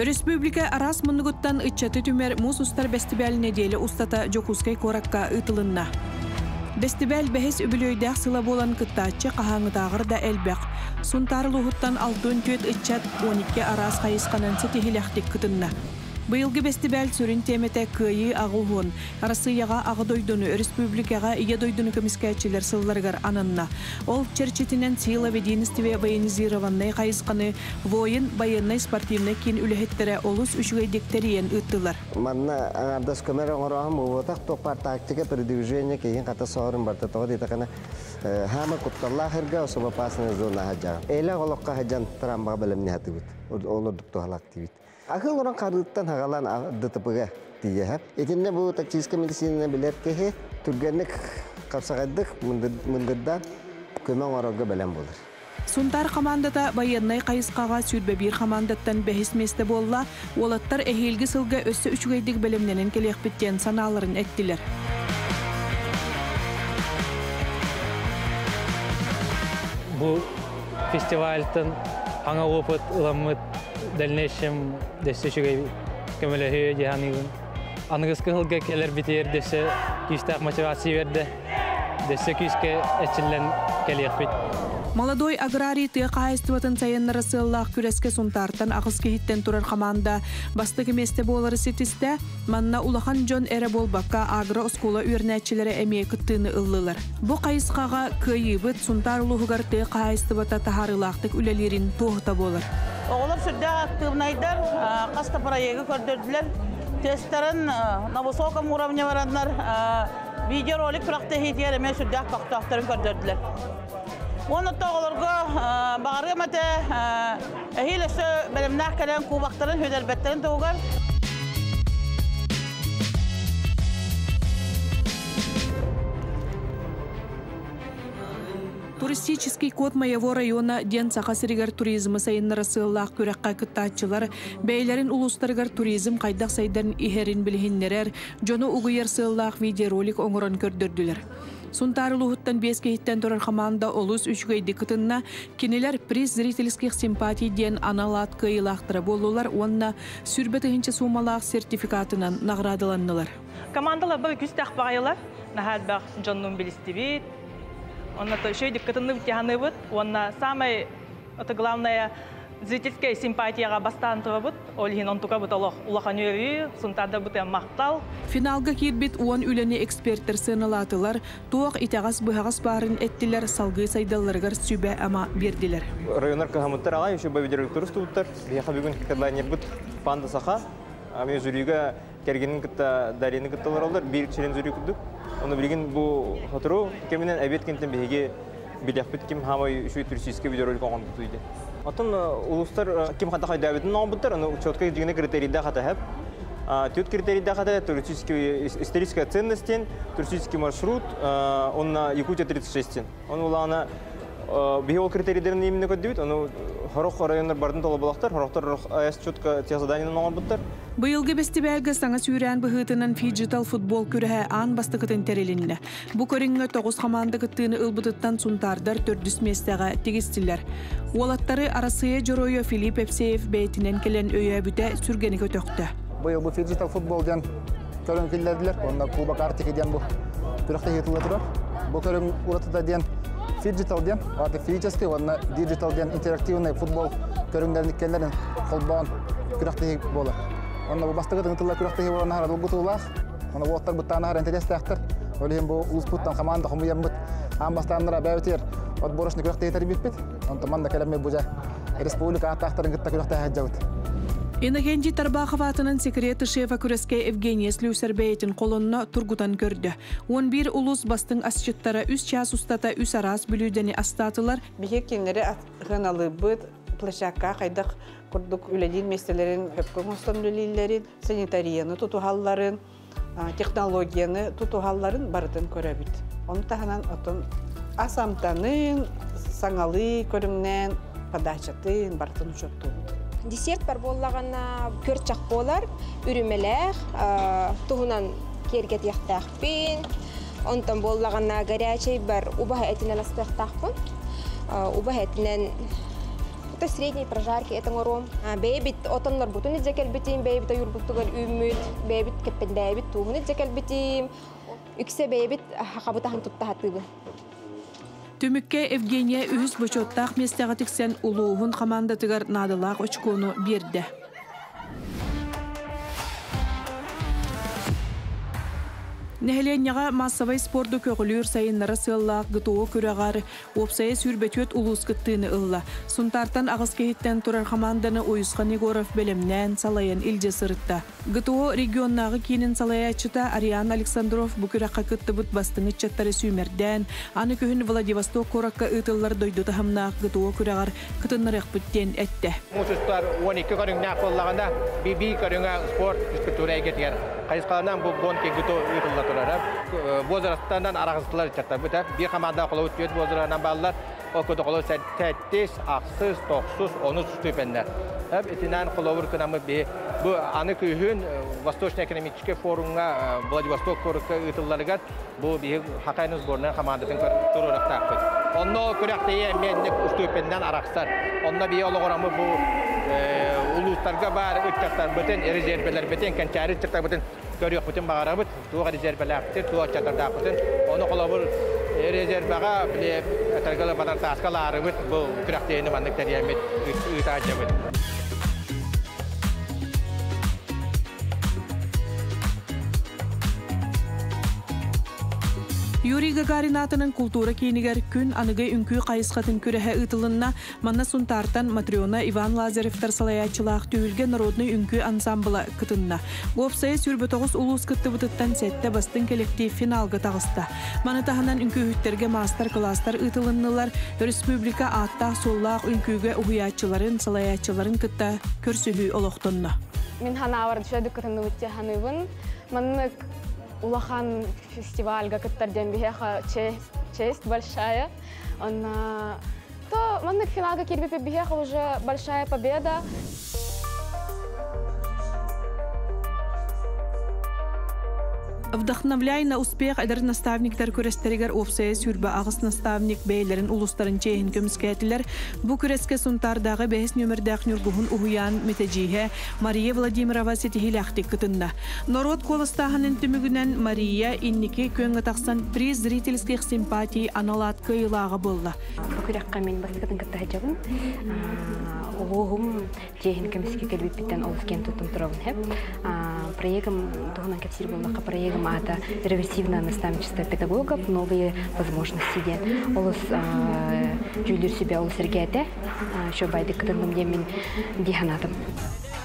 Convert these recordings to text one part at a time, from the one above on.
Өрөспүүбүлүкэ араас муннугуттан ыччаты түмэр муус устар бэстибээл нэдиэлэ устата Дьокуускай куоракка ыытылынна. Бэстибээл бэһис үбүлүөйдээх сыла буолан кыттааччы хаһааҥҥытааҕар да элбэх. Сунтаар улууһуттан 64 ыччат 12 араас хайысханан ситиһилэхтик кытынна. Быйылгы бэстибээл сүрүн тиэмэтэ Кыайыы аҕа уһуон, Арассыыйаҕа Аҕа дойдуну, өрөспүүбүлүкэҕэ Ийэ дойдуну көмүскээччилэр сылларыгар ананна. Ол чэрчитинэн Сила в единстве военизированнай хайысханы Воин байыаннай-спортивнай киин үлэһиттэрэ олус үчүгэйдик тэрийэн ыыттылар. Манна аҥаардас көмөр оҥорооһун буолбатах, туох баар тактика, передвижение киһин хата соһорун барыта тоҕо диэтэххинэ хаама кутталлаах сиргэ особо опасная зона сылдьаҕын. Эйлээх олоххо сылдьан трамваҕа бэлэмнэһэ сатыыбыт. Ол ордук туһалаах диибит. Акыл уран харыыттан хагалаан ДТП-га тиийэһэр. Итиннэ бу тактическай медицинаны билэр киһи түргэнник хапсаҕайдык мындырдаан көмө оҥорорго бэлэм буолар. Сунтаар хамаандата байыаннай хайысхаҕа 21 хамаандаттан бэһис миэстэ буолла. Уолаттар эһиилги сылга өссө үчүгэйдик бэлэмнэнэн кэлиэхпит диэн санааларын эттилэр. Бу фестивальтан аңа опыт ыламмыт дальнейшем дэссе үчүгэй көмөлөһүө дии саныыбын. Аныгыскы сылга кэлэрбитигэр дэссе күүстээх мотивация бердэ. Дэссе күүскэ эчиллэн кэлиэхпит. Молодой аграрий тыа хаһаайыстыбатын сайыннара сыаллаах күрэскэ Сунтаартан аҕыс киһиттэн турар хамаанда бастакы миэстэ буолары ситистэ. Манна улахан дьон эрэ буолбакка, агро-оскуола үөрэнээччилэрэ эмиэ кыттыыны ыллылар. Бу хайысхаҕа кыайыыбыт Сунтаар улууһугар тыа хаһаайыстыбата таһаарыылаахтык үлэлиирин туоһута буолар. Оҕолор сүрдээх актыыбынайдар, хас да проегы көрдөрдүлэр. Тесттарын на высоком уровне бараннар, видеоролик күрэхтэһиитигэр эмиэ сүрдээх көхтөөхтөрүн көрдөрдүлэр. Уонна оҕолорго баҕарыам этэ, эһиил өссө бэлэмнээх кэлэн кубоктарын сүтэрбэттэрин туһугар. Туристический код моего района диэн Саха сиригэр туризмы сайыннара сыаллаах күрэххэ кыттааччылар бэйэлэрин улуустарыгар туризм хайдах сайдан иһэрин билиһиннэрэр, дьону угуйар сыаллаах видеоролик оҥорон көрдөрдүлэр. Сунтаар улууһуттан биэс киһиттэн турар хамаанда олус үчүгэйдик кытынна. Кинилэр приз зрительских симпатий диэн анал аат кыайыылаахтара буоллулар уонна 120 тыһыынча суумалаах сертификатынан наҕараадаланнылар. Командалар бары күстээх баҕайылар, наһаа элбэх дьоннуун билистибит. Онно үчүгэйдик кытынныбыт дьаһаныбыт. Уонна самое это главное зрительская симпатияҕа бастаан турабыт. Ол иһин онтукабыт олох улахан үөрүү, сунтаардарбыт махтал. Финалга киирбит 10 үлэни эксперттэр сыаналаатылар, туох итэҕэс-быһаҕас баарын эттилэр, салгыы сайдалларыгар сүбэ-ама биэрдилэр. Районнар кыһамыттар аҕай еще видеороликтары устубуттар. Биһиэхэ бүгүн хедлайнербыт Панда Саха. Ами жюрига кэргенин кытта Дарины кытта олороллор, биир член жюри курдук. Оны билигин бу сотору кэминэн обед кэнниттэн биһиги билиэхпит ким хаамай үчүгэй туристический видеоролик оҥорбутуй диэн. Оттон улуустар ким хата хайдаабытын оҥорбуттар, аны четкий дьиҥинэ критерийдээх хата Түөрт критерийдээх хата туристический историческая ценность туристический маршрут, онна Якутия 36 Он улаана биһи ол критерийдерин именно көрдүбүт, ону хорох районнар бардын толоболохтор, хорохтор АЭС четко тех заданиянан оҥорбуттар. Быйылгы бэстибээлгэ саҥа сүүрээн быһыытынан фиджитал футбол күрэһэ аан бастакытын тэрилиннэ. Бу көрүҥҥэ тоҕус хамаанда кыттыыны ылбытыттан сунтаардар төрдүс миэстэҕэ тигистилэр. Уолаттары Арассыыйа Дьоруойа Филипп Евсеев бэйэтинэн кэлэн өйөөбүтэ сүргэни көтөхтө. Быйыл бу фиджитал футбол диэн көрүҥ киллэрдилэр. Онно Кубок Арктики диэн бу күрэхтэһии ыытылла турар. Бу көрүҥ уратыта диэн фиджитал диэн, аты физический уонна диджитал диэн интерактивный футбол көрүҥнэрин иккиэннэрин холбоон күрэхтэһии буолар. Онно бу бастакы тылла күрэхтэһии буолан аһара долгутуулаах. Онно уолаттар буттаан аһара интэриэстээхтэр. Ол иһин бу улууспуттан хамаанда хомуйаммыт аан бастааннара бэйэбитигэр отборочный күрэхтэһии тэрийбиппит. Онтон манна кэлэммит бу дьэ республика ааттаахтарын кытта күрэхтэһэ сылдьабыт. Иннокентий Тарбахов аатынан Секреты шефа күрэскэ Евгения Слюсарь бэйэтин холонно тургутан көрдө. 11 улуус бастыҥ асчыттара үс чаас устата үс араас бүлүүдэни астаатылар. Биһи кинилэри сыаналыыбыт, площадка хайдах курдук үлэлиир миэстэлэрин сөпкө оҥостон үлэлииллэрин, санитарияны тутуһалларын, технологияны тутуһалларын барытын көрөбүт. Ону таһынан отон ас амтанын, саҥалыы көрүҥнээн подачатын барытын учуоттуубут. Десерт бар буоллаҕына күөрчэх буолар, үрүмэлээх, туһунан киэргэтиэхтээхпин. Онтон буоллаҕына горячай бар убаһа этинэн астыахтаахпын. Убаһа этинэн Орто средней прожарки этэн оруом. Бэйэбит отоннорбутун илдьэ кэлбитим, бэйэбит ойуурбутугар үүммүт, бэйэбит кэппэндээбит тууһун илдьэ кэлбитим. Үксэ бэйэбит хахабыт аһын тутта сатыыбын. Түмүккэ Евгения үһүс бочуоттаах миэстэҕэ тиксэн улууһун хамаандатыгар наадалаах очкону биэрдэ. Нэһилиэнньэҕэ маассабай спорду көҕүлүүр сайыннара сыаллаах ГТО күрэҕэр уопсайа сүүрбэ улуус кыттыыны ылла. Сунтаартан аҕыс киһиттэн турар хамаанданы Уйусхан Егоров бэлэмнээн, салайан илдьэ сырытта. ГТО регионнааҕы киинин салайааччыта Ариан Александров бу күрэххэ кыттыбыт бастыҥ ыччаттары сүүмэрдээн, аны күһүн Владивосток куоракка ыытыллар дойду таһымнаах ГТО күрэҕэр кытыннарыахпыт диэн эттэ. Муус устар 12 көрүҥнээх буоллаҕына, би көрүҥэ спорт, физкультура эйгэтигэр хайысхаланан бу гонки ГТО ыытылла турара. Возрастынан араҕыстылар ыччаттарбыт. Биир хамаанда холобур түөрт возраһынан бааллар. Ол курдук холобур сэттис, ахсыс, тохсус, онус ступеннэр. Итинэн холобур кынаммыт биһи бу аны күһүн Восточный экономический форумҥа Владивосток куоракка ыытылларыгар бу биһи Хакайны сборная хамаандатын туруорахтаахпыт. Онно күрэхтэһии эмиэ инник устуупеннан арахсар. Онно биһи олоҕураммыт бу улуустарга баар ыччаттарбытын, резервэлэрбитин, кэнчээри ыччаттарбытын көрүөхпүтүн баҕарабыт. Туох резервэлээхпитин, туох ыччаттардаахпытын. Ону холобур резервэҕэ били этэргэ батартааска лаарыбыт бу күрэхтэһиини маннык тэрийэммит ыытааччыбыт. Юрий Гагарин аатынан култуура киинигэр күн аныгы үҥкүү хайысхатын күрэһэ ыытылынна. Манна Сунтаартан Матрена Иван Лазаревтар салайааччылаах түһүлгэ народнай үҥкүү ансамбла кытынна. Уопсайа 29 улуус кыттыбытыттан сэттэ бастыҥ коллектив финалга таҕыста. Маны таһынан үҥкүүһүттэргэ маастар-кылаастар ыытылыннылар. Республика ааттаах-суоллаах үҥкүүгэ уһуйааччыларын, салайааччыларын кытта көрсүһүү олохтонно. Мин ханаабар үчүгэйдик кытынныбыт дии саныыбын. Маннык улахан фестивальга кыттар диэн биһиэхэ честь большая. Онно то маннык финалга киирбиппит биһиэхэ уже большая победа. Вдохновляй на успех эдэр наставниктар күрэстэригэр уопсайа 28 наставник бэйэлэрин улуустарын чиэһин көмүскээтилэр. Бу күрэскэ Сунтаардааҕы бэһис нүөмэрдээх Ньургуһун уһуйаан методииһэ Мария Владимирова ситиһиилээхтик кытынна. Норуот куоластааһынын түмүгүнэн Мария инники күөҥҥэ тахсан приз зрительских симпатий анал аат кыайыылааҕа буолла. Бу күрэххэ мин бастакытын кытта сылдьабын. Улууһум чиэһин көмүскүү кэлбиппиттэн олус киэн туттан турабын хэп. Проегым туһунан кэпсиир буоллахха, проегым аата «Реверсивное наставничество педагогов. Новые возможности» диэн. Олус дьүүллүүр сүбэ олус эргээтэ. Еще байдык кытынным диэн мин дии санаатым.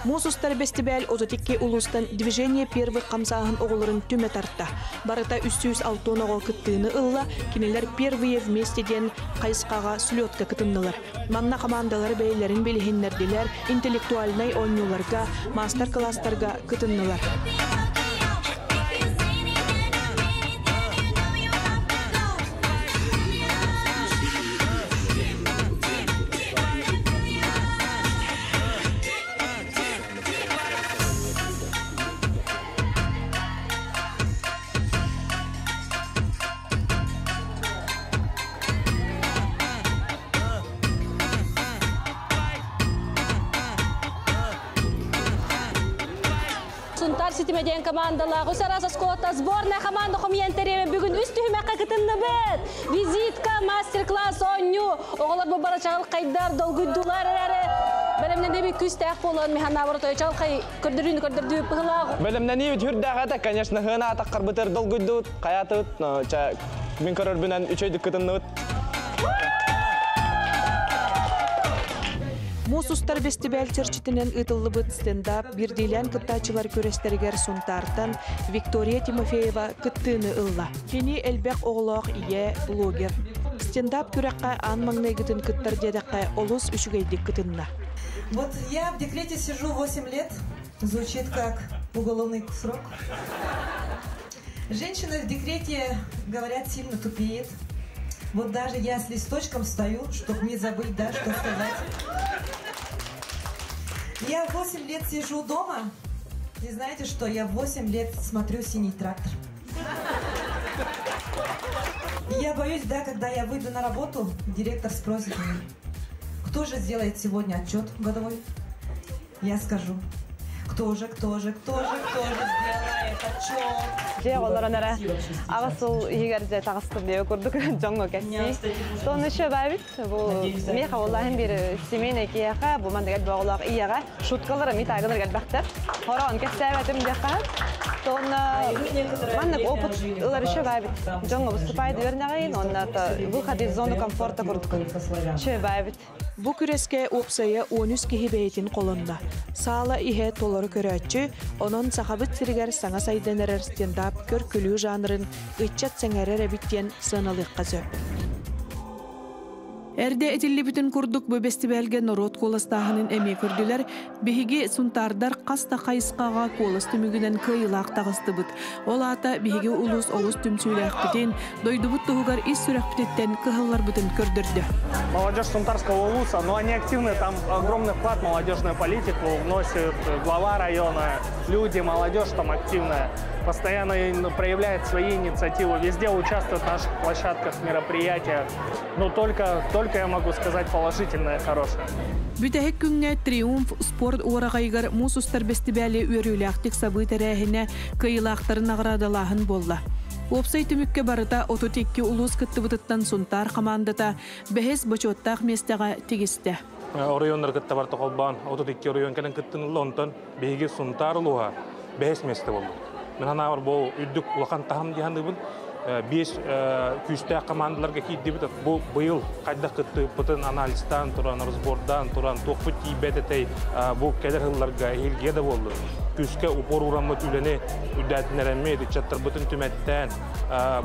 Муус устар бэстибээл 32 улуустан «Движение первых» хамсааһын оҕолорун түмэ тарта. Барыта 360 оҕо кыттыыны ылла, кинилэр «Первые вместе» диэн хайысхаҕа слетка кытыннылар. Манна хамаандалар бэйэлэрин билиһиннэрдилэр, интеллектуальнай оонньууларга, маастар-кылаастарга кытыннылар. Сунтаар ситимэ диэн командалаах үс араас оскуолата сборная команда хомуйан тэрийэн бүгүн үс түһүмэххэ кытынныбыт. Визитка, мастер-класс, оонньуу. Оҕолор бу бара чаҕылхайдар, долгуйдулар эрээри бэлэмнэнии күүстээх буолан механабыр той чаҕылхай көрдөрүүнү көрдөрдүү быһылаах. Бэлэмнэнии үрдээх этэ, конечно, хына атаққарбытыр долгуйдубут, хаятыбыт, мин көрөрбүнэн үчөйдүк кытынныбыт. Муус устар бэстибээл чэрчитинэн ыытыллыбыт стендап биирдиилээн кыттааччылар күрэстэригэр Сунтаартан Виктория Тимофеева кыттыыны ылла. Кини элбэх оҕолоох ийэ, блогер. Стендап күрэххэ аан маҥнайгытын кыттар диэтэххэ олус үчүгэйдик кытынна. Вот я в декрете сижу 8 лет. Звучит как уголовный срок. Женщины в декрете, говорят, сильно тупеет. Вот даже я с листочком стою, чтобы не забыть, да, что сказать. Я 8 лет сижу дома, и знаете что, я 8 лет смотрю «Синий трактор». И я боюсь, да, когда я выйду на работу, директор спросит меня: Кто же сделает сегодня отчет годовой? Я скажу. Кто же, кто же, кто же, кто же сделает отчет? Дьэ олорон эрэ аҕыс сыл иһигэр дьэ таҕыстым диэбит курдук дьоҥҥо кэпсии. Соны еще баабит бу миэхэ буоллаһын биир семейный киһиэхэ бу маннык элбэх оҕолоох ийэҕэ шуткалар эмиэ таагынар элбэхтэр. Хороон кэпсээбэтим диэххэ. Сонно маннык опыт ылар еще баабит. Дьоҥҥо выступает үөрнэҕин, онно выход из зоны комфорта курдук. Еще баабит. Бу күрэскэ уопсайа 13 киһи бэйэтин холонно. Саала иһэ толору көрөөччү, онон Сахабыт сиригэр саҥа сайдан эрэр стендап көр-күлүү жанрын ыччат сэҥээрэр эбит диэн сыаналыахха сөп. Эрдэ этиллибитин курдук бу бэстибээлгэ норуот куоластааһынын эмиэ көрдүлэр. Биһиги сунтаардар хас да хайысхаҕа куолас түмүгүнэн кыайыылаах таҕыстыбыт. Ол аата биһиги улуус олус түмсүүлээхпитин, дойдубут туһугар ис сүрэхпититтэн кыһалларбытын көрдөрдө. Молодежь Сунтарского улуса, но они активны, там огромный вклад в молодежную политику вносит глава района, люди, молодежь там активная, постоянно проявляет свои инициативы, везде участвует в наших площадках, мероприятиях. Ну, только, только я могу сказать положительное, хорошее. Бүтэһик күҥҥэ Триумф спорт уораҕайыгар муус устар бэстибээли үөрүүлээхтик сабыы тэрээһинэ кыайыылаахтары наҕараадалааһын буолла. Уопсай түмүккэ барыта 32 улуус кыттыбытыттан Сунтаар хамаандата бэһис бочуоттаах миэстэҕэ тигистэ. Оройуоннар кытта барыта холбоон 32 оройуон кэлэн кыттынылла, онтон биһиги Сунтаар улууһа бэһис миэстэ буолла. Мин санаабар бу үрдүк улахан таһым дии саныыбын. Биэс күүстээх командаларга киирдибит. Бу быйыл хайдах кыттыыппытын анализтаан туран, разбордаан туран, туохпут тиийбэт этэй бу кэлэр сылларга эһиилгэ да буоллун. Күүскэ упор уураммыт үлэни үрдээтиннэрэммит, ыччаттарбытын түмэттээн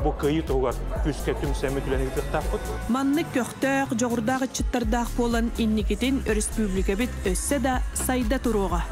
бу кыайыы туһугар күүскэ түмсэммит үлэни ыытыахтаахпыт. Маннык көхтөөх, дьоҕурдаах ыччаттардаах буолан инникитин өрөспүүбүлүкэбит өссө да сайда туруоҕа.